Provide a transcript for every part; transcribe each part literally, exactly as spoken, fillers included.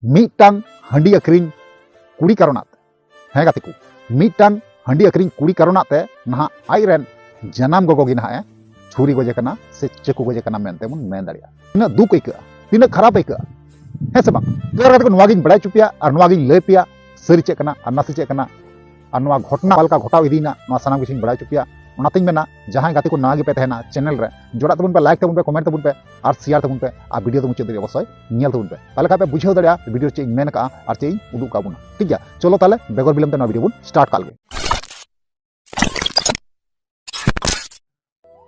ᱢᱤᱫᱴᱟᱝ ᱦᱟᱺᱰᱤ ᱟᱹᱠᱷᱨᱤᱧ ᱠᱩᱲᱤ ᱠᱟᱨᱚᱱᱟᱜ ᱛᱮ, ᱦᱮᱸ ᱜᱟᱛᱮ ᱠᱚ, ᱢᱤᱫᱴᱟᱝ ᱦᱟᱺᱰᱤ ᱟᱹᱠᱷᱨᱤᱧ ᱠᱩᱲᱤ ᱠᱟᱨᱚᱱᱟᱜ ᱛᱮ ᱱᱟᱦᱟᱜ ᱟᱡ ᱨᱮᱱ ᱡᱟᱱᱟᱢ ᱜᱚᱜᱚ ᱜᱮ ᱱᱟᱦᱟᱜ ᱮ ᱪᱷᱩᱨᱤ ᱜᱚᱡᱮ ᱠᱟᱱᱟ ᱥᱮ ᱪᱟᱹᱠᱩ ᱜᱚᱡᱮ ᱠᱟᱱᱟ ᱢᱮᱱᱛᱮ ᱵᱚᱱ ᱢᱮᱱ ᱫᱟᱲᱮᱭᱟᱜᱼᱟ᱾ ᱛᱤᱱᱟᱹᱜ ᱫᱩᱠ ᱟᱹᱭᱠᱟᱹᱜᱼᱟ, ᱛᱤᱱᱟᱹᱜ ᱠᱷᱟᱨᱟᱯ ᱟᱹᱭᱠᱟᱹᱜᱼᱟ, ᱦᱮᱸ ᱥᱮ ᱵᱟᱝ? ᱛᱚ ᱜᱟᱛᱮ ᱠᱚ, ᱱᱚᱣᱟ ᱜᱤᱧ ᱵᱟᱲᱟᱭ ᱦᱚᱪᱚ ᱯᱮᱭᱟ ᱟᱨ ᱱᱚᱣᱟ ᱜᱤᱧ ᱞᱟᱹᱭ ᱯᱮᱭᱟ, ᱥᱟᱹᱨᱤ ᱪᱮᱫ ᱠᱟᱱᱟ ᱟᱨ ᱱᱟᱥᱮ ᱪᱮᱫ ᱠᱟᱱᱟ᱾ ᱟᱨ ᱱᱚᱣᱟ ᱜᱷᱚᱴᱚᱱᱟ ᱚᱠᱟ ᱞᱮᱠᱟ ᱜᱷᱚᱴᱟᱣ ᱤᱫᱤᱭᱮᱱᱟ, ᱱᱚᱣᱟ ᱥᱟᱱᱟᱢ ᱠᱤᱪᱷᱩᱧ ᱵᱟᱲᱟᱭ ᱦᱚᱪᱚ ᱯᱮᱭᱟ᱾ ᱚᱱᱟᱛᱤᱧ ᱢᱮᱱᱟ, ᱡᱟᱦᱟᱸᱭ ᱜᱟᱛᱮ ᱠᱚ ᱱᱟᱣᱟ ᱜᱮᱯᱮ ᱛᱟᱦᱮᱱᱟ, ᱪᱮᱱᱮᱞ ᱨᱮ ᱡᱚᱲᱟᱜ ᱛᱟᱵᱚᱱ ᱯᱮ, ᱞᱟᱭᱤᱠ ᱛᱟᱵᱚᱱ ᱯᱮ, ᱠᱚᱢᱮᱱᱴ ᱛᱟᱵᱚᱱ ᱯᱮ ᱟᱨ ᱥᱮᱭᱟᱨ ᱛᱟᱵᱚᱱ ᱯᱮ, ᱟᱨ ᱵᱷᱤᱰᱤᱭᱳ ᱫᱚ ᱢᱩᱪᱟᱹᱫ ᱫᱷᱟᱹᱵᱤᱡ ᱚᱵᱚᱥᱥᱳᱭ ᱧᱮᱞ ᱛᱟᱵᱚᱱ ᱯᱮ᱾ ᱛᱟᱦᱚᱞᱮ ᱠᱷᱟᱱ ᱯᱮ ᱵᱩᱡᱷᱟᱹᱣ ᱫᱟᱲᱮᱭᱟᱜᱼᱟ ᱵᱷᱤᱰᱤᱭᱳ ᱪᱮᱫ ᱤᱧ ᱢᱮᱱ ᱠᱟᱜᱼᱟ ᱟᱨ ᱪᱮᱫ ᱤᱧ ᱩᱫᱩᱜ ᱠᱟᱜ ᱵᱚᱱᱟ᱾ ᱴᱷᱤᱠ ᱜᱮᱭᱟ, ᱪᱚᱞᱚ ᱛᱟᱦᱚᱞᱮ ᱵᱮᱜᱚᱨ ᱵᱤᱞᱚᱢ ᱛᱮ ᱱᱚᱣᱟ ᱵᱷᱤᱰᱤᱭᱳ ᱵᱚᱱ ᱥᱴᱟᱨᱴ ᱠᱟᱜ ᱞᱮᱜᱮ᱾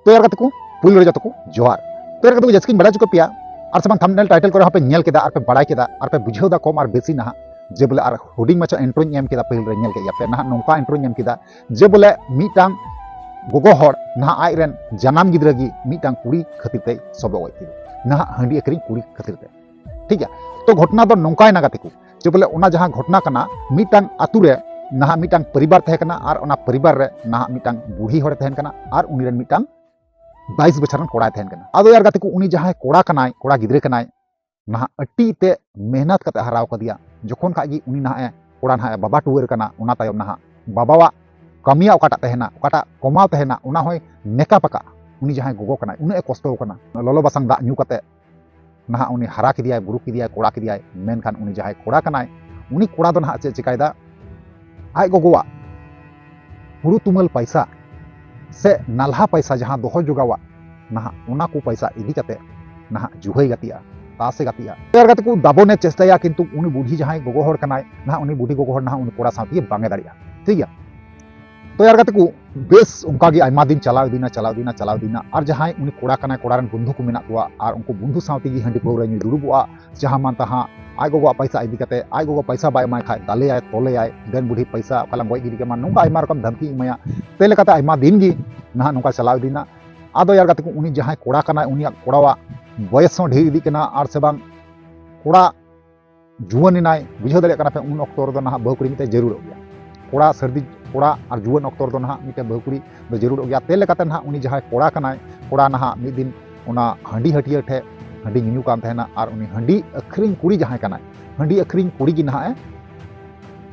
ᱛᱚ ᱭᱟᱨ ᱜᱟᱛᱮ ᱠᱚ, ᱯᱩᱭᱞᱩ ᱨᱮ ᱡᱚᱛᱚ ᱠᱚ ᱡᱚᱦᱟᱨ᱾ ᱛᱚ ᱭᱟᱨ ᱜᱟᱛᱮ ᱠᱚ, ᱡᱟᱹᱥᱛᱤᱧ ᱵᱟᱲᱟᱭ ᱦᱚᱪᱚ ᱯᱮᱭᱟ, ᱟᱨ ᱥᱮ ᱵᱟᱝ ᱛᱷᱟᱢᱵᱱᱮᱞ ᱴᱟᱭᱴᱮᱞ ᱠᱚᱨᱮ ᱦᱚᱸᱯᱮ ᱧᱮᱞ ᱠᱮᱫᱟ ᱟᱨ ᱯᱮ ᱵᱟᱲᱟᱭ ᱠᱮᱫᱟ ᱟᱨ ᱯᱮ ᱵᱩᱡᱷᱟᱹᱣ ᱫᱟ ᱠᱚᱢ ᱟᱨ ᱵᱮᱥᱤ ᱱᱟᱦᱟᱜ, ᱡᱮ ᱵᱚᱞᱮ ᱟᱨ ᱦᱩᱰᱤᱧ ᱢᱟᱪᱷᱟ ᱤᱱᱴᱨᱳᱧ ᱮᱢ ᱠᱮᱫᱟ, ᱯᱟᱹᱦᱤᱞ ᱨᱮ ᱧᱮᱞ ᱠᱮᱫ ᱜᱮᱭᱟ ᱯᱮ ᱱᱟᱦᱟᱜ, ᱱᱚᱝᱠᱟ ᱤᱱᱴᱨᱳᱧ ᱮᱢ ᱠᱮᱫᱟ ᱡᱮ ᱵᱚᱞᱮ ᱢᱤᱫᱴᱟᱝ ᱜᱚᱜᱚ ᱦᱚᱲ ᱱᱟᱦᱟᱜ ᱟᱡ ᱨᱮᱱ ᱡᱟᱱᱟᱢ ᱜᱤᱫᱽᱨᱟᱹ ᱜᱮ ᱢᱤᱫᱴᱟᱝ ᱠᱩᱲᱤ ᱠᱷᱟᱹᱛᱤᱨ ᱛᱮᱭ ᱥᱚᱵᱚᱜ ᱜᱚᱡ ᱠᱮᱫᱮ, ᱱᱟᱦᱟᱜ ᱦᱟᱺᱰᱤ ᱟᱹᱠᱷᱨᱤᱧ ᱠᱩᱲᱤ ᱠᱷᱟᱹᱛᱤᱨ ᱛᱮ᱾ ᱴᱷᱤᱠ ᱜᱮᱭᱟ, ᱛᱚ ᱜᱷᱚᱴᱚᱱᱟ ᱫᱚ ᱱᱚᱝᱠᱟᱭᱮᱱᱟ ᱜᱟᱛᱮ ᱠᱚ, ᱡᱮ ᱵᱚᱞᱮ ᱚᱱᱟ ᱡᱟᱦᱟᱸ ᱜᱷᱚᱴᱚᱱᱟ ᱠᱟᱱᱟ, ᱢᱤᱫᱴᱟᱝ ᱟᱛᱳ ᱨᱮ ᱱᱟᱦᱟᱜ ᱢᱤᱫᱴᱟᱝ ᱯᱚᱨᱤᱵᱟᱨ ᱛᱟᱦᱮᱸ ᱠᱟᱱᱟ ᱟᱨ ᱚᱱᱟ ᱯᱚᱨᱤᱵᱟᱨ ᱨᱮ ᱱᱟᱦᱟᱜ ᱢᱤᱫᱴᱟᱝ ᱵᱩᱲᱦᱤ ᱦᱚᱲᱮ ᱛᱟᱦᱮᱱ ᱠᱟᱱᱟ ᱟᱨ ᱩᱱᱤ ᱨᱮᱱ ᱢᱤᱫᱴᱟᱝ ᱵᱟᱭᱤᱥ ᱵᱚᱪᱷᱚᱨ ᱨᱮᱱ ᱠᱚᱲᱟᱭ ᱛᱟᱦᱮᱱ ᱠᱟᱱᱟ᱾ ᱟᱫᱚ ᱭᱟᱨ ᱜᱟᱛᱮ ᱠᱚ, ᱩᱱᱤ ᱡᱟᱦᱟᱸᱭ ᱠᱚᱲᱟ ᱠᱟᱱᱟᱭ, ᱠᱚᱲᱟ ᱜᱤᱫᱽᱨᱟᱹ ᱠᱟᱱᱟᱭ, ᱱᱟᱦᱟᱜ ᱟᱹᱰᱤ ᱛᱮ ᱢᱮᱦᱱᱚᱛ ᱠᱟᱛᱮ ᱦᱟᱨᱟᱣ ᱠᱟᱫᱮᱭᱟ᱾ ᱡᱚᱠᱷᱚᱱ ᱠᱷᱟᱡ ᱜᱮ ᱩᱱᱤ ᱱᱟᱦᱟᱜ ᱮ, ᱠᱚᱲᱟ ᱱᱟᱦᱟᱜ ᱮ ᱵᱟᱵᱟ ᱴᱩᱣᱟᱹᱨ ᱠᱟᱱᱟ, ᱚᱱᱟ ᱛᱟᱭᱚᱢ ᱱᱟᱦᱟᱜ ᱵᱟᱵᱟᱣᱟᱜ ᱠᱟᱹᱢᱤᱭᱟᱜ ᱚᱠᱟᱴᱟᱜ ᱛᱟᱦᱮᱱᱟ, ᱚᱠᱟᱴᱟᱜ ᱠᱚᱢᱟᱣ ᱛᱟᱦᱮᱱᱟ, ᱚᱱᱟ ᱦᱚᱸᱭ ᱢᱮᱠᱟᱯ ᱟᱠᱟᱫᱼᱟ᱾ ᱩᱱᱤ ᱡᱟᱦᱟᱸᱭ ᱜᱚᱜᱚ ᱠᱟᱱᱟᱭ, ᱩᱱᱟᱹᱜ ᱮ ᱠᱚᱥᱴᱚ ᱠᱟᱱᱟ, ᱞᱚᱞᱚ ᱵᱟᱥᱟᱝ ᱫᱟᱜ ᱧᱩ ᱠᱟᱛᱮ ᱱᱟᱦᱟᱜ ᱩᱱᱤ ᱦᱟᱨᱟ ᱠᱮᱫᱮᱭᱟᱭ, ᱵᱩᱨᱩ ᱠᱮᱫᱮᱭᱟᱭ, ᱠᱚᱲᱟ ᱠᱮᱫᱮᱭᱟᱭ, ᱢᱮᱱᱠᱷᱟᱱ ᱩᱱᱤ ᱡᱟᱦᱟᱸᱭ ᱠᱚᱲᱟ ᱠᱟᱱᱟᱭ, ᱩᱱᱤ ᱠᱚᱲᱟ ᱫᱚ ᱱᱟᱦᱟᱜ ᱪᱮᱫ ᱪᱤᱠᱟᱭᱮᱫᱟ? ᱟᱡ ᱜᱚᱜᱚᱣᱟᱜ ᱦᱩᱲᱩ ᱛᱩᱢᱟᱹᱞ ᱯᱟᱭᱥᱟ ᱥᱮ ᱱᱟᱞᱦᱟ ᱯᱟᱭᱥᱟ ᱡᱟᱦᱟᱸ ᱫᱚᱦᱚ ᱡᱚᱜᱟᱣᱟᱜ, ᱱᱟᱦᱟᱜ ᱚᱱᱟ ᱠᱚ ᱯᱟᱭᱥᱟ ᱤᱫᱤ ᱠᱟᱛᱮ ᱱᱟᱦᱟᱜ ᱡᱩᱦᱟᱹᱭ ᱜᱟᱛᱮᱜᱼᱟ, ᱛᱟᱥ ᱮ ᱜᱟᱛᱮᱜᱼᱟ᱾ ᱛᱚ ᱭᱟᱨ ᱜᱟᱛᱮ ᱠᱚ, ᱫᱟᱵᱚᱱᱮ ᱪᱮᱥᱴᱟᱭᱟ, ᱠᱤᱱᱛᱩ ᱩᱱᱤ ᱵᱩᱰᱷᱤ ᱡᱟᱦᱟᱸᱭ ᱜᱚᱜᱚ ᱦᱚᱲ ᱠᱟᱱᱟᱭ, ᱱᱟᱦᱟᱜ ᱩᱱᱤ ᱵᱩᱰᱷᱤ ᱜᱚᱜᱚ ᱦᱚᱲ ᱱᱟᱦᱟᱜ ᱩᱱᱤ ᱠᱚᱲᱟ ᱥᱟᱶ ᱛᱮᱜᱮ ᱵᱟᱝ ᱮ ᱫᱟᱲᱮᱭᱟᱜᱼᱟ᱾ ᱴᱷᱤᱠ ᱜᱮᱭᱟ, ᱛᱚ ᱭᱟᱨ ᱜᱟᱛᱮ ᱠᱚ, ᱵᱮᱥ ᱚᱱᱠᱟ ᱜᱮ ᱟᱭᱢᱟ ᱫᱤᱱ ᱪᱟᱞᱟᱣ ᱤᱫᱤᱱᱟ, ᱪᱟᱞᱟᱣ ᱤᱫᱤᱱᱟ, ᱪᱟᱞᱟᱣ ᱤᱫᱤᱱᱟ᱾ ᱟᱨ ᱡᱟᱦᱟᱸᱭ ᱩᱱᱤ ᱠᱚᱲᱟ ᱠᱟᱱᱟᱭ, ᱠᱚᱲᱟ ᱨᱮᱱ ᱵᱚᱱᱫᱷᱩ ᱠᱚ ᱢᱮᱱᱟᱜ ᱠᱚᱣᱟ, ᱟᱨ ᱩᱱᱠᱩ ᱵᱚᱱᱫᱷᱩ ᱥᱟᱶ ᱛᱮᱜᱮ ᱦᱟᱺᱰᱤ ᱯᱟᱹᱣᱨᱟᱹ ᱧᱩᱭ ᱫᱩᱲᱩᱵᱚᱜᱼᱟ, ᱡᱟᱦᱟᱸ ᱢᱟᱱ ᱛᱟᱦᱟᱸ ᱟᱡ ᱜᱚᱜᱚᱣᱟᱜ ᱯᱟᱭᱥᱟ ᱤᱫᱤ ᱠᱟᱛᱮ, ᱟᱡ ᱜᱚᱜᱚ ᱯᱟᱭᱥᱟ ᱵᱟᱭ ᱮᱢᱟᱭ ᱠᱷᱟᱡ ᱫᱟᱞᱮᱭᱟᱭ, ᱛᱚᱞᱮᱭᱟᱭ, ᱰᱟᱹᱱ ᱵᱩᱰᱷᱤ ᱯᱟᱭᱥᱟ ᱚᱠᱟ ᱞᱟᱝ ᱜᱚᱡ ᱜᱤᱰᱤ ᱠᱟᱢᱟ, ᱱᱚᱝᱠᱟ ᱟᱭᱢᱟ ᱨᱚᱠᱚᱢ ᱫᱷᱟᱢᱠᱤ ᱮᱢᱟᱭᱟ᱾ ᱛᱮ ᱞᱮᱠᱟᱛᱮ ᱟᱭᱢᱟ ᱫᱤᱱ ᱜᱮ ᱱᱟᱦᱟᱜ ᱱᱚᱝᱠᱟ ᱪᱟᱞᱟᱣ ᱤᱫᱤᱱᱟ᱾ ᱟᱫᱚ ᱭᱟᱨ ᱜᱟᱛᱮ ᱠᱚ, ᱩᱱᱤ ᱡᱟᱦᱟᱸᱭ ᱠᱚᱲᱟ ᱠᱟᱱᱟᱭ, ᱩᱱᱤᱭᱟᱜ ᱠᱚᱲᱟᱣᱟᱜ ᱵᱚᱭᱮᱥ ᱦᱚᱸ ᱰᱷᱮᱨ ᱤᱫᱤᱜ ᱠᱟᱱᱟ, ᱟᱨ ᱥᱮ ᱵᱟᱝ ᱠᱚᱲᱟ ᱡᱩᱣᱟᱹᱱ ᱮᱱᱟᱭ, ᱵᱩᱡᱷᱟᱹᱣ ᱫᱟᱲᱮᱭᱟᱜ ᱠᱟᱱᱟ ᱯᱮ, ᱩᱱ ᱚᱠᱛᱚ ᱨᱮᱫᱚ ᱱᱟᱦᱟᱜ ᱵᱟᱹᱦᱩ ᱠᱩᱲᱤ ᱢᱤᱫᱴᱮᱡ ᱡᱟᱹᱨᱩᱲᱚᱜ ᱜᱮᱭᱟ᱾ ᱠᱚᱲᱟ ᱥᱟᱹᱨᱫᱤ ᱠᱚᱲᱟ ᱟᱨ ᱡᱩᱣᱟᱹᱱ ᱚᱠᱛᱚ ᱨᱮᱫᱚ ᱱᱟᱦᱟᱜ ᱢᱤᱫᱴᱮᱡ ᱵᱟᱹᱦᱩ ᱠᱩᱲᱤ ᱫᱚ ᱡᱟᱹᱨᱩᱲᱚᱜ ᱜᱮᱭᱟ᱾ ᱛᱮ ᱞᱮᱠᱟᱛᱮ ᱱᱟᱦᱟᱜ ᱩᱱᱤ ᱡᱟᱦᱟᱸᱭ ᱠᱚᱲᱟ ᱠᱟᱱᱟᱭ, ᱠᱚᱲᱟ ᱱᱟᱦᱟᱜ ᱢᱤᱫ ᱫᱤᱱ ᱚᱱᱟ ᱦᱟᱺᱰᱤ ᱦᱟᱹᱴᱤᱭᱟᱹ ᱴᱷᱮᱡ ᱦᱟᱺᱰᱤ ᱧᱩᱧᱩ ᱠᱟᱱ ᱛᱟᱦᱮᱱᱟ, ᱟᱨ ᱩᱱᱤ ᱦᱟᱺᱰᱤ ᱟᱹᱠᱷᱨᱤᱧ ᱠᱩᱲᱤ ᱡᱟᱦᱟᱸᱭ ᱠᱟᱱᱟᱭ, ᱦᱟᱺᱰᱤ ᱟᱹᱠᱷᱨᱤᱧ ᱠᱩᱲᱤ ᱜᱮ ᱱᱟᱦᱟᱜ ᱮ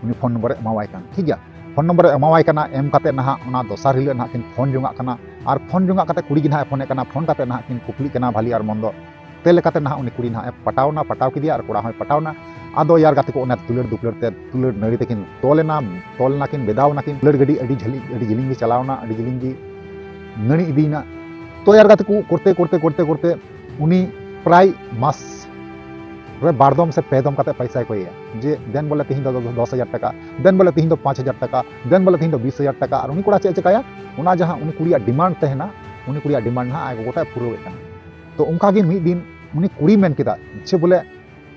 ᱩᱱᱤ ᱯᱷᱳᱱ ᱱᱚᱢᱵᱚᱨᱮ ᱮᱢᱟᱣᱟᱭ ᱠᱟᱱ, ᱴᱷᱤᱠ ᱜᱮᱭᱟ᱾ ᱯᱷᱳᱱ ᱱᱚᱢᱵᱚᱨᱮ ᱮᱢᱟᱣᱟᱭ ᱠᱟᱱᱟ, ᱮᱢ ᱠᱟᱛᱮ ᱱᱟᱦᱟᱜ ᱚᱱᱟ ᱫᱚᱥᱟᱨ ᱦᱤᱞᱳᱜ ᱱᱟᱦᱟᱜ ᱠᱤᱱ ᱯᱷᱳᱱ ᱡᱚᱝᱟᱜ ᱠᱟᱱᱟ᱾ ᱟᱨ ᱯᱷᱳᱱ ᱡᱚᱝᱟᱜ ᱠᱟᱛᱮ ᱠᱩᱲᱤ ᱜᱮ ᱱᱟᱦᱟᱜ ᱮ ᱯᱷᱳᱱᱮᱫ ᱠᱟᱱᱟ, ᱯᱷᱳᱱ ᱠᱟᱛᱮ ᱱᱟᱦᱟᱜ ᱠᱤᱱ ᱠᱩᱠᱞᱤᱜ ᱠᱟᱱᱟ ᱵᱷᱟᱞᱤ ᱟᱨ ᱢᱚᱱᱫᱚ᱾ ᱛᱮ ᱞᱮᱠᱟᱛᱮ ᱱᱟᱦᱟᱜ ᱩᱱᱤ ᱠᱩᱲᱤ ᱱᱟᱦᱟᱜ ᱮ ᱯᱟᱴᱟᱣᱱᱟ, ᱯᱟᱴᱟᱣ ᱠᱮᱫᱮᱭᱟ ᱟᱨ ᱠᱚᱲᱟ ᱦᱚᱸᱭ ᱯᱟᱴᱟᱣᱱᱟ᱾ ᱟᱫᱚ ᱭᱟᱨ ᱜᱟᱛᱮ ᱠᱚ ᱚᱱᱟ ᱫᱩᱞᱟᱹᱲ ᱫᱩᱯᱞᱟᱹᱲ ᱛᱮ ᱫᱩᱞᱟᱹᱲ ᱱᱟᱹᱲᱤ ᱛᱮᱠᱤᱱ ᱛᱚᱞ ᱮᱱᱟ, ᱛᱚᱞ ᱮᱱᱟᱠᱤᱱ, ᱵᱮᱫᱟᱣ ᱮᱱᱟᱠᱤᱱ᱾ ᱫᱩᱞᱟᱹᱲ ᱜᱟᱹᱰᱤ ᱟᱹᱰᱤ ᱡᱷᱟᱹᱞᱤ, ᱟᱹᱰᱤ ᱡᱤᱞᱤᱧ ᱜᱮ ᱪᱟᱞᱟᱣᱱᱟ, ᱟᱹᱰᱤ ᱡᱤᱞᱤᱧ ᱜᱮ ᱱᱟᱹᱲᱤ ᱤᱫᱤᱭᱮᱱᱟ᱾ ᱛᱚ ᱭᱟᱨ ᱜᱟᱛᱮ ᱠᱚ ᱠᱚᱨᱛᱮ, ᱠᱚᱨᱛᱮ, ᱠᱚᱨᱛᱮ, ᱠᱚᱨᱛᱮ ᱩᱱᱤ ᱯᱨᱟᱭ ᱢᱟᱥ ᱨᱮ ᱵᱟᱨ ᱫᱚᱢ ᱥᱮ ᱯᱮ ᱫᱚᱢ ᱠᱟᱛᱮ ᱯᱚᱭᱥᱟᱭ ᱠᱚᱭᱮᱭᱟ, ᱡᱮ ᱫᱮᱱ ᱵᱚᱞᱮ ᱛᱤᱦᱤᱧ ᱫᱚ ᱫᱚᱥ ᱦᱟᱡᱟᱨ ᱴᱟᱠᱟ, ᱫᱮᱱ ᱵᱚᱞᱮ ᱛᱤᱦᱤᱧ ᱫᱚ ᱯᱟᱸᱪ ᱦᱟᱡᱟᱨ ᱴᱟᱠᱟ, ᱫᱮᱱ ᱵᱚᱞᱮ ᱛᱤᱦᱤᱧ ᱫᱚ ᱵᱤᱥ ᱦᱟᱡᱟᱨ ᱴᱟᱠᱟ᱾ ᱟᱨ ᱩᱱᱤ ᱠᱚᱲᱟ ᱪᱮᱫ ᱮ ᱪᱮᱠᱟᱭᱟ, ᱚᱱᱟ ᱡᱟᱦᱟᱸ ᱩᱱᱤ ᱠᱩᱲᱤᱭᱟᱜ ᱰᱤᱢᱟᱱᱰ ᱛᱟᱦᱮᱱᱟ, ᱩᱱᱤ ᱠᱩᱲᱤᱭᱟᱜ ᱰᱤᱢᱟᱱᱰ ᱱᱟᱦᱟᱜ ᱟᱡ ᱜᱚᱜᱚ ᱴᱷᱮᱱ ᱯᱩᱨᱟᱹᱣᱮᱫ ᱠᱟᱱᱟ᱾ ᱛᱚ ᱚᱱᱠᱟ ᱜᱮ ᱢᱤᱫ ᱫᱤᱱ ᱩᱱᱤ ᱠᱩᱲᱤ ᱢᱮᱱ ᱠᱮᱫᱟ ᱡᱮ ᱵᱚᱞᱮ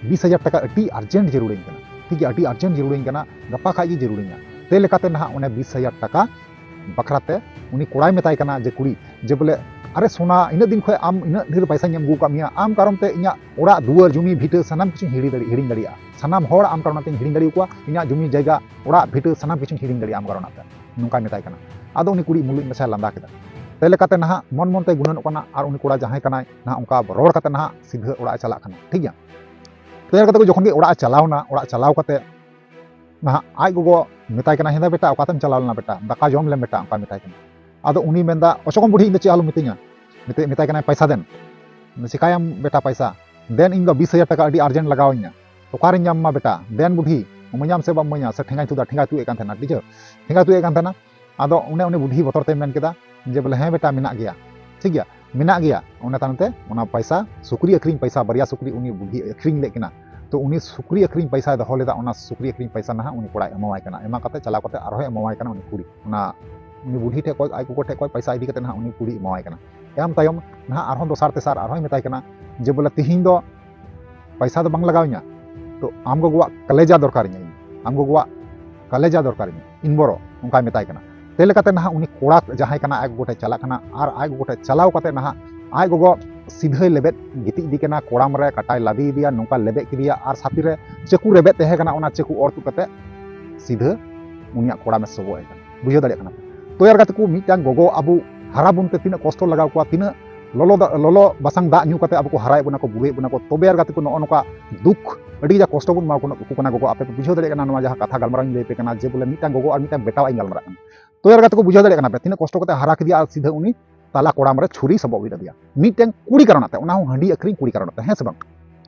ᱵᱤᱥ ᱦᱟᱡᱟᱨ ᱴᱟᱠᱟ ᱟᱹᱰᱤ ᱟᱨᱡᱮᱱᱴ ᱡᱟᱹᱨᱩᱲᱟᱹᱧ ᱠᱟᱱᱟ, ᱴᱷᱤᱠ ᱜᱮᱭᱟ, ᱟᱹᱰᱤ ᱟᱨᱡᱮᱱᱴ ᱡᱟᱹᱨᱩᱲᱟᱹᱧ ᱠᱟᱱᱟ, ᱜᱟᱯᱟ ᱠᱷᱟᱡ ᱜᱮ ᱡᱟᱹᱨᱩᱲᱟᱹᱧᱟ᱾ ᱛᱮ ᱞᱮᱠᱟᱛᱮ ᱱᱟᱦᱟᱜ ᱚᱱᱮ ᱵᱤᱥ ᱦᱟᱡᱟᱨ ᱴᱟᱠᱟ ᱵᱟᱠᱷᱨᱟ ᱛᱮ ᱩᱱᱤ ᱠᱚᱲᱟᱭ ᱢᱮᱛᱟᱭ ᱠᱟᱱᱟ ᱡᱮ ᱠᱩᱲᱤ, ᱡᱮ ᱵᱚᱞᱮ, "ᱟᱨᱮ ᱥᱳᱱᱟ, ᱤᱱᱟᱹᱜ ᱫᱤᱱ ᱠᱷᱚᱱ ᱟᱢ ᱤᱱᱟᱹᱜ ᱰᱷᱮᱨ ᱯᱚᱭᱥᱟᱧ ᱮᱢ ᱟᱹᱜᱩ ᱟᱠᱟᱫ ᱢᱮᱭᱟ, ᱟᱢ ᱠᱟᱨᱚᱱ ᱛᱮ ᱤᱧᱟᱹᱜ ᱚᱲᱟᱜ ᱫᱩᱣᱟᱹᱨ ᱡᱩᱢᱤ ᱵᱷᱤᱴᱟᱹ ᱥᱟᱱᱟᱢ ᱠᱤᱪᱷᱩᱧ ᱦᱤᱲᱤᱧ ᱫᱟᱲᱮ-, ᱦᱤᱲᱤᱧ ᱫᱟᱲᱮᱭᱟᱜᱼᱟ, ᱥᱟᱱᱟᱢ ᱦᱚᱲ ᱟᱢ ᱠᱟᱨᱚᱱ ᱛᱮᱧ ᱦᱤᱲᱤᱧ ᱫᱟᱲᱮᱭᱟᱠᱚᱣᱟ, ᱤᱧᱟᱹᱜ ᱡᱩᱢᱤ ᱡᱟᱭᱜᱟ ᱚᱲᱟᱜ ᱵᱷᱤᱴᱟᱹ ᱥᱟᱱᱟᱢ ᱠᱤᱪᱷᱩᱧ ᱦᱤᱲᱤᱧ ᱫᱟᱲᱮᱭᱟᱜᱼᱟ ᱟᱢ ᱠᱟᱨᱚᱱ ᱛᱮ", ᱱᱚᱝᱠᱟᱭ ᱢᱮᱛᱟᱭ ᱠᱟᱱᱟ᱾ ᱟᱫᱚ ᱩᱱᱤ ᱠᱩᱲᱤ ᱢᱩᱞᱩᱡ ᱢᱟᱪᱷᱟᱭ ᱞᱟᱸᱫᱟ ᱠᱮᱫᱟ᱾ ᱛᱮ ᱞᱮᱠᱟᱛᱮ ᱱᱟᱦᱟᱜ ᱢᱚᱱ ᱢᱚᱱ ᱛᱮᱭ ᱜᱩᱱᱟᱹᱱᱚᱜ ᱠᱟᱱᱟ ᱟᱨ ᱩᱱᱤ ᱠᱚᱲᱟ ᱡᱟᱦᱟᱸᱭ ᱠᱟᱱᱟᱭ ᱱᱟᱦᱟᱜ ᱚᱱᱠᱟ ᱨᱚᱲ ᱠᱟᱛᱮ ᱱᱟᱦᱟᱜ ᱥᱤᱫᱷᱟᱹ ᱚᱲᱟᱜ ᱮ ᱪᱟᱞᱟᱜ ᱠᱟᱱᱟ, ᱴᱷᱤᱠ ᱜᱮᱭᱟ᱾ ᱛᱮᱭᱟᱨ ᱠᱟᱛᱮ ᱠᱚ ᱡᱚᱠᱷᱚᱱ ᱜᱮ ᱚᱲᱟᱜ ᱮ ᱪᱟᱞᱟᱣᱱᱟ, ᱚᱲᱟᱜ ᱪᱟᱞᱟᱣ ᱠᱟᱛᱮ ᱱᱟᱦᱟᱜ ᱟᱡ ᱜᱚᱜᱚ ᱢᱮᱛᱟᱭ ᱠᱟᱱᱟ, "ᱦᱮᱸᱫᱟ ᱵᱮᱴᱟ, ᱚᱠᱟᱛᱮᱢ ᱪᱟᱞᱟᱣ ᱞᱮᱱᱟ ᱵᱮᱴᱟ? ᱫᱟᱠᱟ ᱡᱚᱢ ᱞᱮᱢ ᱵᱮᱴᱟ", ᱚᱱᱠᱟ ᱢᱮᱛᱟᱭ ᱠᱟᱱᱟ᱾ ᱟᱫᱚ ᱩᱱᱤ ᱢᱮᱱᱫᱟ, "ᱚᱪᱚᱠᱚᱢ ᱵᱩᱰᱷᱤ, ᱤᱧ ᱫᱚ ᱪᱮᱫ ᱟᱞᱚᱢ ᱢᱤᱛᱟᱹᱧᱟ", ᱢᱮᱛᱟᱭ, ᱢᱮᱛᱟᱭ ᱠᱟᱱᱟᱭ, "ᱯᱚᱭᱥᱟ ᱫᱮᱱ, ᱪᱮᱠᱟᱭᱟᱢ ᱵᱮᱴᱟ ᱯᱚᱭᱥᱟ? ᱫᱮᱱ, ᱤᱧ ᱫᱚ ᱵᱤᱥ ᱦᱟᱡᱟᱨ ᱴᱟᱠᱟ ᱟᱹᱰᱤ ᱟᱨᱡᱮᱱᱴ ᱞᱟᱜᱟᱣ ᱤᱧᱟ, ᱚᱠᱟᱨᱮᱧ ᱧᱟᱢ ᱢᱟ ᱵᱮᱴᱟ? ᱫᱮᱱ ᱵᱩᱰᱷᱤ, ᱤᱢᱟᱹᱧᱟᱢ ᱥᱮ ᱵᱟᱢ ᱤᱢᱟᱹᱧᱟ?" ᱥᱮ ᱴᱷᱮᱸᱜᱟᱭ ᱛᱩᱫᱟ, ᱴᱷᱮᱸᱜᱟᱭ ᱛᱩᱫ ᱮᱫ ᱠᱟᱱ ᱛᱟᱦᱮᱱᱟ, ᱴᱷᱤᱠ ᱟᱪᱷᱮ, ᱴᱷᱮᱸᱜᱟᱭ ᱛᱩᱫ ᱮᱫ ᱠᱟᱱ ᱛᱟᱦᱮᱱᱟ᱾ ᱟᱫᱚ ᱚᱱᱮ ᱩᱱᱤ ᱵᱩᱰᱷᱤ ᱵᱚᱛᱚᱨ ᱛᱮ ᱢᱮᱱ ᱠᱮᱫᱟ ᱡᱮ ᱵᱚᱞᱮ, "ᱦᱮᱸ ᱵᱮᱴᱟ, ᱢᱮᱱᱟᱜ ᱜᱮᱭᱟ, ᱴᱷᱤᱠ ᱜᱮᱭᱟ, ᱢᱮᱱᱟᱜ ᱜᱮᱭᱟ᱾" ᱚᱱᱟ ᱛᱟᱭᱚᱢ ᱛᱮ ᱚᱱᱟ ᱯᱚᱭᱥᱟ, ᱥᱩᱠᱨᱤ ᱟᱹᱠᱷᱨᱤᱧ ᱯᱚᱭᱥᱟ, ᱵᱟᱨᱭᱟ ᱥᱩᱠᱨᱤ ᱩᱱᱤ ᱵᱩᱰᱷᱤ ᱟᱹᱠᱷᱨᱤᱧ ᱞᱮᱫ ᱠᱤᱱᱟ, ᱛᱚ ᱩᱱᱤ ᱥᱩᱠᱨᱤ ᱟᱹᱠᱷᱨᱤᱧ ᱯᱚᱭᱥᱟᱭ ᱫᱚᱦᱚ ᱞᱮᱫᱟ, ᱚᱱᱟ ᱥᱩᱠᱨᱤ ᱟᱹᱠᱷᱨᱤᱧ ᱯᱚᱭᱥᱟ ᱱᱟᱦᱟᱜ ᱩᱱᱤ ᱠᱚᱲᱟᱭ ᱮᱢᱟᱣᱟᱭ ᱠᱟᱱᱟ᱾ ᱮᱢᱟ ᱠᱟᱛᱮ ᱪᱟᱞᱟᱣ ᱠᱟᱛᱮ ᱟᱨᱦᱚᱸᱭ ᱮᱢᱟᱣᱟᱭ ᱠᱟᱱᱟ ᱩᱱᱤ ᱠᱩᱲᱤ, ᱚᱱᱟ ᱩᱱᱤ ᱵᱩᱰᱷᱤ ᱴᱷᱮᱡ ᱠᱷᱚᱡ, ᱟᱡ ᱜᱚᱜᱚ ᱴᱷᱮᱡ ᱠᱷᱚᱡ ᱯᱚᱭᱥᱟ ᱤᱫᱤ ᱠᱟᱛᱮ ᱱᱟᱦᱟᱜ ᱩᱱᱤ ᱠᱩᱲᱤ ᱮᱢᱟᱣᱟᱭ ᱠᱟᱱᱟ᱾ ᱮᱢ ᱛᱟᱭᱚᱢ ᱱᱟᱦᱟᱜ ᱟᱨᱦᱚᱸ ᱫᱚᱥᱟᱨ ᱛᱮᱥᱟᱨ ᱟᱨᱦᱚᱸᱭ ᱢᱮᱛᱟᱭ ᱠᱟᱱᱟ ᱡᱮ ᱵᱚᱞᱮ, "ᱛᱤᱦᱤᱧ ᱫᱚ ᱯᱚᱭᱥᱟ ᱫᱚ ᱵᱟᱝ ᱞᱟᱜᱟᱣ ᱤᱧᱟ, ᱛᱚ ᱟᱢ ᱜᱚᱜᱚᱣᱟᱜ ᱠᱟᱞᱮᱡᱟ ᱫᱚᱨᱠᱟᱨᱤᱧᱟ ᱤᱧ, ᱟᱢ ᱜᱚᱜᱚᱣᱟᱜ ᱠᱟᱞᱮᱡᱟ ᱫᱚᱨᱠᱟᱨᱤᱧᱟ ᱤᱧ ᱵᱚᱨᱚ", ᱚᱱᱠᱟᱭ ᱢᱮᱛᱟᱭ ᱠᱟᱱᱟ᱾ ᱛᱮ ᱞᱮᱠᱟᱛᱮ ᱱᱟᱦᱟᱜ ᱩᱱᱤ ᱠᱚᱲᱟ ᱡᱟᱦᱟᱸᱭ ᱠᱟᱱᱟ ᱟᱡ ᱜᱚᱜᱚ ᱴᱷᱮᱡ ᱪᱟᱞᱟᱜ ᱠᱟᱱᱟ ᱟᱨ ᱟᱡ ᱜᱚᱜᱚ ᱴᱷᱮᱡ ᱪᱟᱞᱟᱣ ᱠᱟᱛᱮ ᱱᱟᱦᱟᱜ ᱟᱡ ᱜᱚᱜᱚ ᱥᱤᱫᱷᱟᱹᱭ ᱞᱮᱵᱮᱫ ᱜᱤᱛᱤᱡ ᱤᱫᱤ ᱠᱟᱱᱟ, ᱠᱚᱲᱟᱢ ᱨᱮ ᱠᱟᱴᱟᱭ ᱞᱟᱫᱮ ᱤᱫᱤᱭᱟ, ᱱᱚᱝᱠᱟ ᱞᱮᱵᱮᱫ ᱠᱮᱫᱮᱭᱟ ᱟᱨ ᱥᱟᱛᱤ ᱨᱮ ᱪᱟᱹᱠᱩ ᱨᱮᱵᱮᱫ ᱛᱟᱦᱮᱸ ᱠᱟᱱᱟ, ᱚᱱᱟ ᱪᱟᱹᱠᱩ ᱚᱨ ᱛᱩᱫ ᱠᱟᱛᱮ ᱥᱤᱫᱷᱟᱹ ᱩᱱᱤᱭᱟᱜ ᱠᱚᱲᱟᱢᱮ ᱥᱚᱵᱚᱜ ᱮ ᱠᱟᱱᱟ᱾ ᱵᱩᱡᱷᱟᱹᱣ ᱫᱟᱲᱮᱭᱟᱜ ᱠᱟᱱᱟ ᱯᱮ? ᱛᱚ ᱭᱟᱨ ᱜᱟᱛᱮ ᱠᱚ, ᱢᱤᱫᱴᱟᱝ ᱜᱚᱜᱚ ᱟᱵᱚ ᱦᱟᱨᱟ ᱵᱚᱱ ᱛᱮ ᱛᱤᱱᱟᱹᱜ ᱠᱚᱥᱴᱚ ᱞᱟᱜᱟᱣ ᱠᱚᱣᱟ, ᱛᱤᱱᱟᱹᱜ ᱞᱚᱞᱚ ᱫᱟᱜ, ᱞᱚᱞᱚ ᱵᱟᱥᱟᱝ ᱫᱟᱜ ᱧᱩ ᱠᱟᱛᱮ ᱟᱵᱚ ᱠᱚ ᱦᱟᱨᱟᱭᱮᱫ ᱵᱚᱱᱟ ᱠᱚ, ᱵᱩᱨᱩᱭᱮᱫ ᱵᱚᱱᱟ ᱠᱚ, ᱛᱚᱵᱮ ᱭᱟᱨ ᱜᱟᱛᱮ ᱠᱚ ᱱᱚᱜᱼᱚ ᱱᱚᱝᱠᱟ ᱫᱩᱠ ᱟᱹᱰᱤ ᱠᱟᱡᱟᱠ ᱠᱚᱥᱴᱚ ᱵᱚᱱ ᱮᱢᱟ ᱠᱚ ᱠᱟᱱᱟ ᱜᱚᱜᱚ᱾ ᱟᱯᱮ ᱯᱮ ᱵᱩᱡᱷᱟᱹᱣ ᱫᱟᱲᱮᱭᱟᱜ ᱠᱟᱱᱟ ᱱᱚᱣᱟ ᱡᱟᱦᱟᱸ ᱠᱟᱛᱷᱟ ᱜᱟᱞᱢᱟᱨᱟᱣ ᱤᱧ ᱞᱟᱹᱭ ᱟᱯᱮ ᱠᱟᱱᱟ, ᱡᱮ ᱵᱚᱞᱮ ᱢᱤᱫᱴᱟᱝ ᱜᱚᱜᱚ ᱟᱨ ᱢᱤᱫᱴᱟᱝ ᱵᱮᱴᱟᱣᱟᱜ ᱤᱧ ᱜᱟᱞᱢᱟᱨᱟᱜ ᱠᱟᱱᱟ᱾ ᱛᱚ ᱭᱟᱨ ᱜᱟᱛᱮ ᱠᱚ, ᱵᱩᱡᱷᱟᱹᱣ ᱫᱟᱲᱮᱭᱟᱜ ᱠᱟᱱᱟ ᱯᱮ ᱛᱤᱱᱟᱹᱜ ᱠᱚᱥᱴᱚ ᱠᱟᱛᱮ ᱦᱟᱨᱟ ᱠᱮᱫᱮᱭᱟ ᱟᱨ ᱥᱤᱫᱷᱟᱹ ᱩᱱᱤ ᱛᱟᱞᱟ ᱠᱚᱲᱟᱢ ᱨᱮ ᱪᱷᱩᱨᱤ ᱥᱚᱵᱚᱜ ᱵᱤᱫ ᱟᱫᱮᱭᱟ ᱢᱤᱫᱴᱟᱝ ᱠᱩᱲᱤ ᱠᱟᱨᱚᱱᱟᱜ ᱛᱮ, ᱚᱱᱟ ᱦᱚᱸ ᱦᱟᱺᱰᱤ ᱟᱹᱠᱷᱨᱤᱧ ᱠᱩᱲᱤ ᱠᱟᱨᱚᱱᱟᱜ ᱛᱮ, ᱦᱮᱸ ᱥᱮ ᱵᱟᱝ?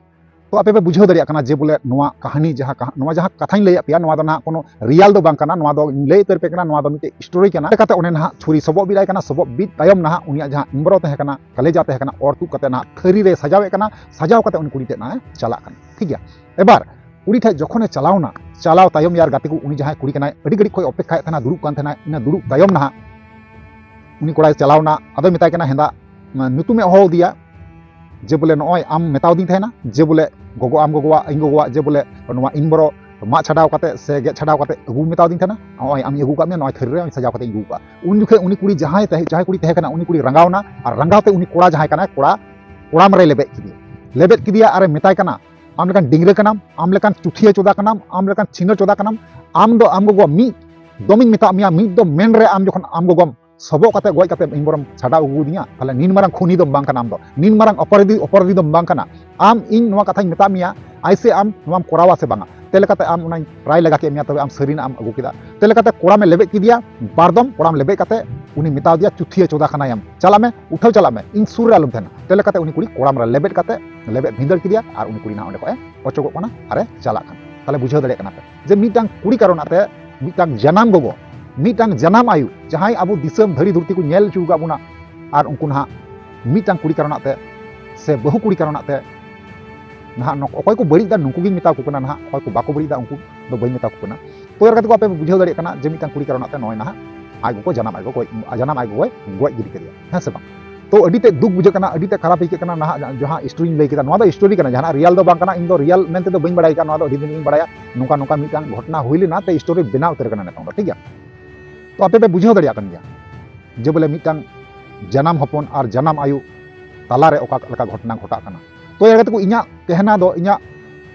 ᱛᱚ ᱟᱯᱮ ᱯᱮ ᱵᱩᱡᱷᱟᱹᱣ ᱫᱟᱲᱮᱭᱟᱜ ᱠᱟᱱᱟ ᱡᱮ ᱵᱚᱞᱮ ᱱᱚᱣᱟ ᱠᱟᱹᱦᱱᱤ ᱡᱟᱦᱟᱸ ᱠᱟᱦ-, ᱱᱚᱣᱟ ᱡᱟᱦᱟᱸ ᱠᱟᱛᱷᱟᱧ ᱞᱟᱹᱭᱟᱫ ᱯᱮᱭᱟ, ᱱᱚᱣᱟ ᱫᱚ ᱱᱟᱦᱟᱜ ᱠᱳᱱᱳ ᱨᱤᱭᱟᱞ ᱫᱚ ᱵᱟᱝ ᱠᱟᱱᱟ, ᱱᱚᱣᱟ ᱫᱚ ᱤᱧ ᱞᱟᱹᱭ ᱩᱛᱟᱹᱨ ᱯᱮ ᱠᱟᱱᱟ, ᱱᱚᱣᱟ ᱫᱚ ᱢᱤᱫᱴᱮᱡ ᱥᱴᱳᱨᱤ ᱠᱟᱱᱟ᱾ ᱪᱮᱠᱟᱛᱮ ᱚᱱᱮ ᱱᱟᱦᱟᱜ ᱪᱷᱩᱨᱤ ᱥᱚᱵᱚᱜ ᱵᱤᱫ ᱟᱭ ᱠᱟᱱᱟ, ᱥᱚᱵᱚᱜ ᱵᱤᱫ ᱛᱟᱭᱚᱢ ᱱᱟᱦᱟᱜ ᱩᱱᱤᱭᱟᱜ ᱡᱟᱦᱟᱸ ᱤᱢᱵᱨᱚ ᱛᱟᱦᱮᱸ ᱠᱟᱱᱟ, ᱠᱟᱞᱮᱡᱟ ᱛᱟᱦᱮᱸ ᱠᱟᱱᱟ, ᱚᱨ ᱛᱩᱫ ᱠᱟᱛᱮ ᱱᱟᱦᱟᱜ ᱛᱷᱟᱹᱨᱤ ᱨᱮ ᱥᱟᱡᱟᱣᱮᱫ ᱠᱟᱱᱟ, ᱥᱟᱡᱟᱣ ᱠᱟᱛᱮ ᱩᱱᱤ ᱠᱩᱲᱤ ᱴᱷᱮᱱ ᱱᱟᱦᱟᱜ ᱮ ᱪᱟᱞᱟᱜ ᱠᱟᱱᱟ, ᱴᱷᱤᱠ ᱜᱮᱭᱟ᱾ ᱮᱵᱟᱨ ᱠᱩᱲᱤ ᱴᱷᱮᱡ ᱡᱚᱠᱷᱚᱱᱮ ᱪᱟᱞᱟᱣᱱᱟ, ᱪᱟᱞᱟᱣ ᱛᱟᱭᱚᱢ ᱭᱟᱨ ᱜᱟᱛᱮ ᱠᱚ, ᱩᱱᱤ ᱡᱟᱦᱟᱸᱭ ᱠᱩᱲᱤ ᱠᱟᱱᱟᱭ, ᱟᱹᱰᱤ ᱜᱷᱟᱹᱲᱤᱡ ᱠᱷᱚᱡ ᱚᱯᱮᱠᱠᱷᱟᱭᱮᱫ ᱛᱟᱦᱮᱱᱟ, ᱫᱩᱲᱩᱵ ᱠᱟᱱ ᱛᱟᱦᱮᱱᱟᱭ, ᱤᱱᱟᱹ ᱫᱩᱲᱩᱵ ᱛᱟᱭᱚᱢ ᱱᱟᱦᱟᱜ ᱩᱱᱤ ᱠᱚᱲᱟᱭ ᱪᱟᱞᱟᱣᱱᱟ, ᱟᱫᱚᱭ ᱢᱮᱛᱟᱭ ᱠᱟᱱᱟ, ᱦᱮᱸᱫᱟ, ᱧᱩᱛᱩᱢᱮ ᱦᱚᱦᱚ ᱟᱫᱮᱭᱟ, ᱡᱮ ᱵᱚᱞᱮ ᱱᱚᱜᱼᱚᱭ ᱟᱢ ᱢᱮᱛᱟᱣᱫᱤᱧ ᱛᱟᱦᱮᱱᱟ, ᱡᱮ ᱵᱚᱞᱮ ᱜᱚᱜᱚ, ᱟᱢ ᱜᱚᱜᱚᱣᱟᱜ, ᱤᱧ ᱜᱚᱜᱚᱣᱟᱜ, ᱡᱮ ᱵᱚᱞᱮ ᱱᱚᱣᱟ ᱤᱱᱵᱚᱨᱚ ᱢᱟᱜ ᱪᱷᱟᱰᱟᱣ ᱠᱟᱛᱮ ᱥᱮ ᱜᱮᱫ ᱪᱷᱟᱰᱟᱣ ᱠᱟᱛᱮ ᱟᱹᱜᱩ ᱢᱮᱛᱟᱣᱫᱤᱧ ᱛᱟᱦᱮᱱᱟ, ᱱᱚᱜᱼᱚᱭ ᱟᱢᱤᱧ ᱟᱹᱜᱩ ᱠᱟᱜ ᱢᱮᱭᱟ, ᱱᱚᱜᱼᱚᱭ ᱛᱷᱟᱹᱨᱤ ᱨᱮ ᱥᱟᱡᱟᱣ ᱠᱟᱛᱮ ᱤᱧ ᱟᱹᱜᱩ ᱠᱟᱜᱼᱟ᱾ ᱩᱱ ᱡᱚᱠᱷᱮᱡ ᱩᱱᱤ ᱠᱩᱲᱤ ᱡᱟᱦᱟᱸᱭ ᱛᱟᱦᱮᱸ, ᱡᱟᱦᱟᱸᱭ ᱠᱩᱲᱤ ᱛᱟᱦᱮᱸ ᱠᱟᱱᱟ, ᱩᱱᱤ ᱠᱩᱲᱤ ᱨᱟᱸᱜᱟᱣᱱᱟ ᱟᱨ ᱨᱟᱸᱜᱟᱣ ᱛᱮ ᱩᱱᱤ ᱠᱚᱲᱟ ᱡᱟᱦᱟᱸᱭ ᱠᱟᱱᱟᱭ, ᱠᱚᱲᱟ ᱠᱚᱲᱟᱢ ᱨᱮᱭ ᱞᱮᱵᱮᱫ ᱠᱮᱫᱮᱭᱟ᱾ ᱞᱮᱵᱮᱫ ᱠᱮᱫᱮᱭᱟ ᱟᱨᱮ ᱢᱮᱛᱟᱭ ᱠᱟᱱᱟ, ᱟᱢ ᱞᱮᱠᱟᱱ ᱰᱤᱝᱨᱟᱹ ᱠᱟᱱᱟᱢ, ᱟᱢ ᱞᱮᱠᱟᱱ ᱪᱩᱛᱷᱤᱭᱟᱹ ᱪᱚᱫᱟ ᱠᱟᱱᱟᱢ, ᱟᱢ ᱞᱮᱠᱟᱱ ᱪᱷᱤᱱᱟᱹ ᱪᱚᱫᱟ ᱠᱟᱱᱟᱢ, ᱟᱢ ᱫᱚ ᱟᱢ ᱜᱚᱜᱚ ᱢᱤᱫ ᱫᱚᱢᱤᱧ ᱢᱮᱛᱟᱜ ᱢᱮᱭᱟ, ᱢᱤᱫ ᱫᱚᱢ ᱢᱮᱱ ᱨᱮ ᱟᱢ ᱡᱚᱠᱷᱚᱱ ᱟᱢ ᱜᱚᱜᱚᱢ ᱥᱚᱵᱚᱜ ᱠᱟᱛᱮ ᱜᱚᱡ ᱠᱟᱛᱮ ᱤᱧ ᱵᱚᱨᱚᱢ ᱪᱷᱟᱰᱟᱣ ᱟᱹᱜᱩ ᱟᱹᱫᱤᱧᱟ, ᱛᱟᱦᱞᱮ ᱱᱤᱱ ᱢᱟᱨᱟᱝ ᱠᱷᱩᱱᱤ ᱫᱚᱢ ᱵᱟᱝ ᱠᱟᱱᱟ, ᱟᱢ ᱫᱚ ᱱᱤᱱ ᱢᱟᱨᱟᱝ ᱚᱯᱚᱨᱟᱫᱷᱤ, ᱚᱯᱚᱨᱟᱫᱷᱤ ᱫᱚᱢ ᱵᱟᱝ ᱠᱟᱱᱟ᱾ ᱟᱢ ᱤᱧ ᱱᱚᱣᱟ ᱠᱟᱛᱷᱟᱧ ᱢᱮᱛᱟᱜ ᱢᱮᱭᱟ, ᱟᱭᱥᱮ ᱟᱢ ᱱᱚᱣᱟᱢ ᱠᱚᱨᱟᱣᱟ ᱥᱮ ᱵᱟᱝᱟ? ᱛᱮ ᱞᱮᱠᱟᱛᱮ ᱟᱢ ᱚᱱᱟᱧ ᱴᱨᱟᱭ ᱞᱮᱜᱟ ᱠᱮᱫ ᱢᱮᱭᱟ, ᱛᱚᱵᱮ ᱟᱢ ᱥᱟᱹᱨᱤᱱᱟᱜ ᱮᱢ ᱟᱹᱜᱩ ᱠᱮᱫᱟ᱾ ᱛᱮ ᱞᱮᱠᱟᱛᱮ ᱠᱚᱲᱟᱢᱮ ᱞᱮᱵᱮᱫ ᱠᱮᱫᱮᱭᱟ, ᱵᱟᱨᱫᱚᱢ ᱠᱚᱲᱟᱢ ᱞᱮᱵᱮᱫ ᱠᱟᱛᱮ ᱩᱱᱤ ᱢᱮᱛᱟᱣ ᱫᱮᱭᱟ, ᱪᱩᱛᱷᱤᱭᱟᱹ ᱪᱚᱫᱟ ᱠᱟᱱᱟᱭᱟᱢ, ᱪᱟᱞᱟᱜ ᱢᱮ, ᱩᱴᱷᱟᱹᱣ ᱪᱟᱞᱟᱜ ᱢᱮ, ᱤᱧ ᱥᱩᱨ ᱨᱮ ᱟᱞᱚᱢ ᱛᱟᱦᱮᱱᱟ᱾ ᱛᱮ ᱞᱮᱠᱟᱛᱮ ᱩᱱᱤ ᱠᱩᱲᱤ ᱠᱚᱲᱟᱢ ᱨᱮ ᱞᱮᱵᱮᱫ ᱠᱟᱛᱮ, ᱞᱮᱵᱮᱫ ᱵᱷᱤᱸᱫᱟᱹᱲ ᱠᱮᱫᱮᱭᱟ ᱟᱨ ᱩᱱᱤ ᱠᱩᱲᱤ ᱱᱟᱦᱟᱜ ᱚᱸᱰᱮ ᱠᱷᱚᱱ ᱮ ᱚᱪᱚᱜᱚᱜ ᱠᱟᱱᱟ ᱟᱨ ᱮ ᱪᱟᱞᱟᱜ ᱠᱟᱱᱟ᱾ ᱛᱟᱦᱞᱮ ᱵᱩᱡᱷᱟᱹᱣ ᱫᱟᱲᱮᱭᱟᱜ ᱠᱟᱱᱟ ᱯᱮ ᱡᱮ ᱢᱤᱫᱴᱟᱝ ᱠᱩᱲᱤ ᱠᱟᱨᱚᱱᱟᱜ ᱛᱮ ᱢᱤᱫᱴᱟᱝ ᱡᱟᱱᱟᱢ ᱜᱚᱜᱚ, ᱢᱤᱫᱴᱟᱝ ᱡᱟᱱᱟᱢ ᱟᱭᱳ, ᱡᱟᱦᱟᱸᱭ ᱟᱵᱚ ᱫᱤᱥᱚᱢ ᱫᱷᱟᱹᱨᱤ ᱫᱷᱩᱨᱛᱤ ᱠᱚ ᱧᱮᱞ ᱦᱚᱪᱚ ᱟᱠᱟᱫ ᱵᱚᱱᱟ, ᱟᱨ ᱩᱱᱠᱩ ᱱᱟᱦᱟᱜ ᱢᱤᱫᱴᱟᱝ ᱠᱩᱲᱤ ᱠᱟᱨᱚᱱᱟᱜ ᱛᱮ ᱥᱮ ᱵᱟᱹᱦᱩ ᱠᱩᱲᱤ ᱠᱟᱨᱚᱱᱟᱜ ᱛᱮ ᱱᱟᱦᱟᱜ ᱱᱚ-, ᱚᱠᱚᱭ ᱠᱚ ᱵᱟᱹᱲᱤᱡ ᱫᱟ ᱱᱩᱠᱩ ᱜᱤᱧ ᱢᱮᱛᱟ ᱠᱚ ᱠᱟᱱᱟ, ᱱᱟᱦᱟᱜ ᱚᱠᱚᱭ ᱠᱚ ᱵᱟᱠᱚ ᱵᱟᱹᱲᱤᱡ ᱫᱟ ᱩᱱᱠᱩ ᱫᱚ ᱵᱟᱹᱧ ᱢᱮᱛᱟ ᱠᱚ ᱠᱟᱱᱟ᱾ ᱛᱚ ᱭᱟᱨ ᱜᱟᱛᱮ ᱠᱚ, ᱟᱯᱮ ᱯᱮ ᱵᱩᱡᱷᱟᱹᱣ ᱫᱟᱲᱮᱭᱟᱜ ᱠᱟᱱᱟ ᱡᱮ ᱢᱤᱫᱴᱟᱝ ᱠᱩᱲᱤ ᱠᱟᱨᱚᱱᱟᱜ ᱛᱮ ᱱᱚᱜᱼᱚᱭ ᱱᱟᱦᱟᱜ ᱟᱡ ᱜᱚᱜᱚ ᱡᱟᱱᱟᱢ ᱟᱡ ᱜᱚᱜᱚ ᱜᱚᱡ, ᱡᱟᱱᱟᱢ ᱟᱡ ᱜᱚᱜᱚᱭ ᱜᱚᱡ ᱜᱤᱰᱤ ᱠᱮᱫᱮᱭᱟ, ᱦᱮᱸ ᱥᱮ ᱵᱟᱝ? ᱛᱚ ᱟᱹᱰᱤ ᱛᱮᱫ ᱫᱩᱠ ᱵᱩᱡᱷᱟᱹᱜ ᱠᱟᱱᱟ, ᱟᱹᱰᱤ ᱛᱮᱫ ᱠᱷᱟᱨᱟᱯ ᱟᱹᱭᱠᱟᱹᱜ ᱠᱟᱱᱟ᱾ ᱱᱟᱦᱟᱜ ᱡᱟᱦᱟᱸ ᱥᱴᱳᱨᱤᱧ ᱞᱟᱹᱭ ᱠᱮᱫᱟ, ᱱᱚᱣᱟ ᱫᱚ ᱥᱴᱳᱨᱤ ᱠᱟᱱᱟ, ᱡᱟᱦᱟᱱᱟᱜ ᱨᱤᱭᱟᱞ ᱫᱚ ᱵᱟᱝ ᱠᱟᱱᱟ, ᱤᱧ ᱫᱚ ᱨᱤᱭᱟᱞ ᱢᱮᱱᱛᱮ ᱫᱚ ᱵᱟᱹᱧ ᱵᱟᱲᱟᱭ ᱠᱟᱜᱼᱟ, ᱱᱚᱣᱟ ᱫᱚ ᱟᱹᱰᱤ ᱫᱤᱱ ᱤᱧ ᱵᱟᱲᱟᱭᱟ, ᱱᱚᱝᱠᱟ ᱱᱚᱝᱠᱟ ᱢᱤᱫᱴᱟᱝ ᱜᱷᱚᱴᱚᱱᱟ ᱦᱩᱭ ᱞᱮᱱᱟ, ᱛᱮ ᱥᱴᱳᱨᱤ ᱵᱮᱱᱟᱣ ᱩᱛᱟᱹᱨ ᱠᱟᱱᱟ ᱱᱤᱛᱚᱝ ᱫᱚ, ᱴᱷᱤᱠ ᱜᱮᱭᱟ? ᱛᱚ ᱟᱯᱮ ᱯᱮ ᱵᱩᱡᱷᱟᱹᱣ ᱫᱟᱲᱮᱭᱟᱜ ᱠᱟᱱ ᱜᱮᱭᱟ ᱡᱮ ᱵᱚᱞᱮ ᱢᱤᱫᱴᱟᱝ ᱡᱟᱱᱟᱢ ᱦᱚᱯᱚᱱ ᱟᱨ ᱡᱟᱱᱟᱢ ᱟᱭᱳ ᱛᱟᱞᱟᱨᱮ ᱚᱠᱟ ᱞᱮᱠᱟ ᱜᱷᱚᱴᱚᱱᱟ ᱜᱷᱚᱴᱟᱜ ᱠᱟᱱᱟ᱾ ᱛᱚ ᱭᱟᱨ ᱜᱟᱛᱮ ᱠᱚ, ᱤᱧᱟᱹᱜ ᱠᱮᱦᱱᱟ ᱫᱚ, ᱤᱧᱟᱹᱜ,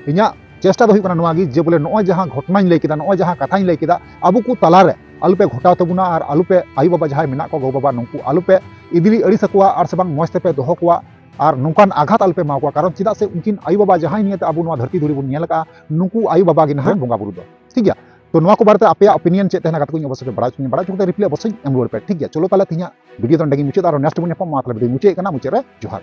ᱤᱧᱟᱹᱜ ᱪᱮᱥᱴᱟ ᱫᱚ ᱦᱩᱭᱩᱜ ᱠᱟᱱᱟ ᱱᱚᱣᱟ ᱜᱮ ᱡᱮ ᱵᱚᱞᱮ ᱱᱚᱜᱼᱚᱭ ᱡᱟᱦᱟᱸ ᱜᱷᱚᱴᱚᱱᱟᱧ ᱞᱟᱹᱭ ᱠᱮᱫᱟ, ᱱᱚᱜᱼᱚᱭ ᱡᱟᱦᱟᱸ ᱠᱟᱛᱷᱟᱧ ᱞᱟᱹᱭ ᱠᱮᱫᱟ, ᱟᱵᱚ ᱠᱚ ᱛᱟᱞᱟᱨᱮ ᱟᱞᱚᱯᱮ ᱜᱷᱚᱴᱟᱣ ᱛᱟᱵᱚᱱᱟ ᱟᱨ ᱟᱞᱚᱯᱮ, ᱟᱭᱳ ᱵᱟᱵᱟ ᱡᱟᱦᱟᱸᱭ ᱢᱮᱱᱟᱜ ᱠᱚᱣᱟ, ᱜᱚ ᱵᱟᱵᱟ, ᱱᱩᱠᱩ ᱟᱞᱚᱯᱮ ᱤᱫᱤᱞᱤ ᱟᱹᱲᱤᱥ ᱟᱠᱚᱣᱟ ᱟᱨ ᱥᱮ ᱵᱟᱝ ᱢᱚᱡᱽ ᱛᱮᱯᱮ ᱫᱚᱦᱚ ᱠᱚᱣᱟ᱾ ᱟᱨ ᱱᱚᱝᱠᱟᱱ ᱟᱜᱷᱟᱛ ᱟᱞᱚᱯᱮ ᱮᱢᱟ ᱠᱚᱣᱟ, ᱠᱟᱨᱚᱱ ᱪᱮᱫᱟᱜ ᱥᱮ ᱩᱱᱠᱤᱱ ᱟᱭᱳ ᱵᱟᱵᱟ ᱡᱟᱦᱟᱸᱭ ᱱᱤᱭᱟᱹᱛᱮ ᱟᱵᱚ ᱱᱚᱣᱟ ᱫᱷᱟᱹᱨᱛᱤ ᱫᱷᱩᱲᱤ ᱵᱚᱱ ᱧᱮᱞ ᱟᱠᱟᱫᱼᱟ, ᱱᱩᱠᱩ ᱟᱭᱳ ᱵᱟᱵᱟ ᱜᱮ ᱱᱟᱦᱟᱜ ᱵᱚᱸᱜᱟ ᱵᱩᱨᱩ ᱫᱚ᱾ ᱴᱷᱤᱠ ᱜᱮᱭᱟ, ᱛᱚ ᱱᱚᱣᱟ ᱠᱚ ᱵᱟᱨᱮᱛᱮ ᱟᱯᱮᱭᱟᱜ ᱚᱯᱤᱱᱤᱭᱚᱱ ᱪᱮᱫ ᱛᱟᱦᱮᱱᱟ ᱜᱟᱛᱮ ᱠᱚᱧ ᱚᱵᱚᱥᱥᱳᱭ ᱯᱮ ᱵᱟᱲᱟᱭ ᱦᱚᱪᱚᱧᱟ, ᱵᱟᱲᱟᱭ ᱦᱚᱪᱚ ᱠᱟᱛᱮ ᱨᱤᱯᱞᱟᱭ ᱚᱵᱚᱥᱥᱳᱭ ᱮᱢ ᱨᱩᱣᱟᱹᱲ ᱯᱮ᱾ ᱴᱷᱤᱠ ᱜᱮᱭᱟ, ᱪᱚᱞᱚ ᱛᱟᱦᱚᱞᱮ ᱛᱮᱦᱮᱧᱟᱜ ᱵᱷᱤᱰᱤᱭᱳ ᱫᱚ ᱱᱚᱸᱰᱮ ᱜᱮᱧ ᱢᱩᱪᱟᱹᱫᱟ, ᱟᱨ ᱱᱮᱠᱥᱴ ᱵᱚᱱ ᱧᱟᱯᱟᱢᱟ᱾ ᱢᱟ ᱛᱟᱦᱚᱞᱮ ᱵᱷᱤᱰᱤᱭᱳ ᱢᱩᱪᱟᱹᱫ ᱠᱟᱱᱟ, ᱢᱩᱪᱟᱹᱫ ᱨᱮ ᱡᱚᱦᱟᱨ᱾